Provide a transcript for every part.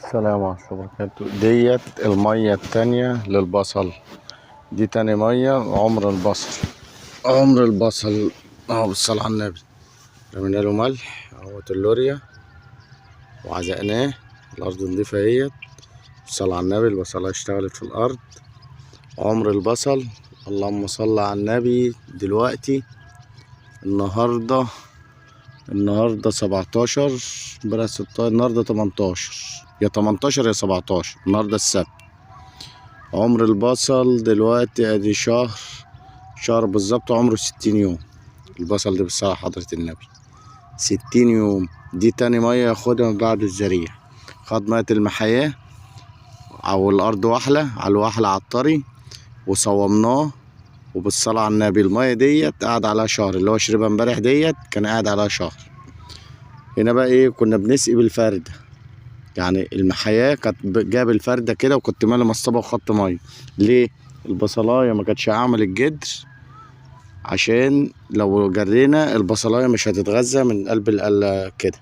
السلام عليكم وبركاته. ديت المية التانية للبصل، دي تاني مية عمر البصل، عمر البصل اهو بالصلاة على النبي. رمينا له ملح اهوت اللوريا وعزقناه، الأرض نضيفة اهيت بالصلاة على النبي. البصلة اشتغلت في الأرض. عمر البصل اللهم صل على النبي. دلوقتي النهارده 17، امبارح 16، النهارده 18، يا 18 يا 17، النهارده السبت. عمر البصل دلوقتي ادي شهر بالظبط، عمره 60 يوم. البصل ده بالصلاة حضرة النبي 60 يوم. دي تاني مية ياخدها من بعد الزريع. خد مية المحياة او الارض وحلة على الوحلة على الطري وصومناه، وبالصلاة على النبي المية ديت قعد عليها شهر، اللي هو شربها امبارح ديت كان قاعد عليها شهر. هنا بقى ايه، كنا بنسقي بالفردة، يعني المحياة كانت جاب الفردة كده، وكنت مالي مصطبة وخط مية. ليه؟ البصلاية ما كانتش عامل الجدر، عشان لو جرينا البصلاية مش هتتغذى من قلب القلة كده.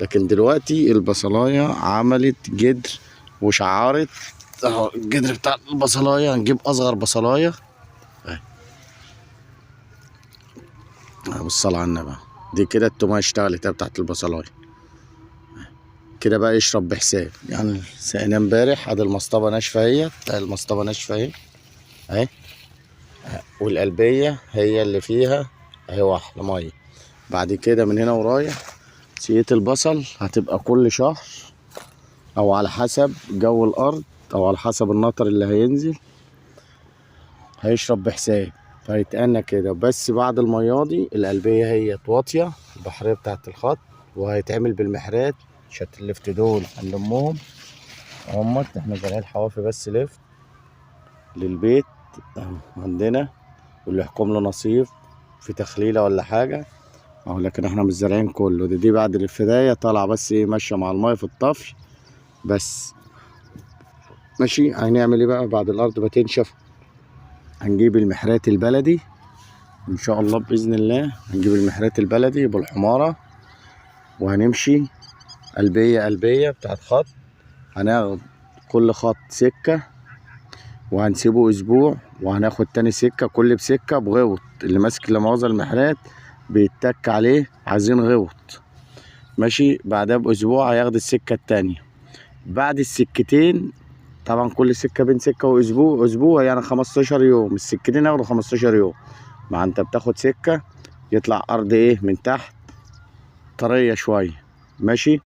لكن دلوقتي البصلاية عملت جدر وشعرت اهو الجدر بتاع البصلاية. هنجيب اصغر بصلاية اهي، بالصلاة على النبي. دي كده التومية اشتغلت بتاعت البصلاية كده بقى، يشرب بحساب. يعني سقيناه امبارح، ادي المصطبة ناشفة اهي، المصطبة ناشفة اهي اهي، والقلبية هي اللي فيها اهي واحدة مية. بعد كده من هنا ورايح سقية البصل هتبقى كل شهر، او على حسب جو الارض، او على حسب النطر اللي هينزل، هيشرب بحساب، فهيتأنى كده. بس بعد المية دي القلبية هي واطية البحرية بتاعت الخط، وهيتعمل بالمحرات. شت اللفت دول هنلمهم اهمت، احنا زارعين حوافي بس لفت للبيت عندنا، واللي يحكم له نصيب في تخليله ولا حاجة اهو. لكن احنا مش زارعين كله. دي بعد الفداية طالعة بس ايه، ماشية مع المية في الطفل بس. ماشي. هنعمل ايه بقى بعد الارض ما تنشف؟ هنجيب المحرات البلدي ان شاء الله باذن الله، هنجيب المحرات البلدي بالحمارة، وهنمشي قلبية قلبية بتاعت خط. هناخد كل خط سكة وهنسيبه اسبوع، وهناخد تاني سكة، كل بسكة بغوط. اللي ماسك لا مؤاخذة المحرات بيتك عليه، عايزين غوط. ماشي. بعدها باسبوع هياخد السكة التانية. بعد السكتين طبعا كل سكة بين سكة واسبوع، اسبوع يعني 15 يوم، السكتين ياخدوا 15 يوم. ما انت بتاخد سكة يطلع ارض ايه من تحت طرية شوية. ماشي.